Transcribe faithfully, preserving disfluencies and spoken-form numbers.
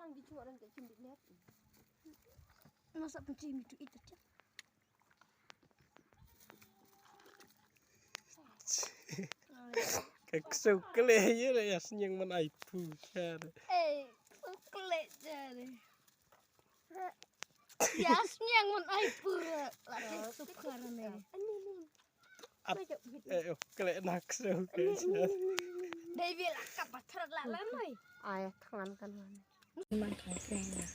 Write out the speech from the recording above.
Ang di chuwa rang ka chim di net. Masa pun chim itu itu chim. Ka ksew kle ye re ya sniang man ai pu char. Eh, kle char. Ya sniang man ai pu. La te sukar ne. Ani ni. At, eh, oh, kle nak ksew kle char. Dei bi la ka patrat la la noi. Ai thangan kan wan. Man kai kai na.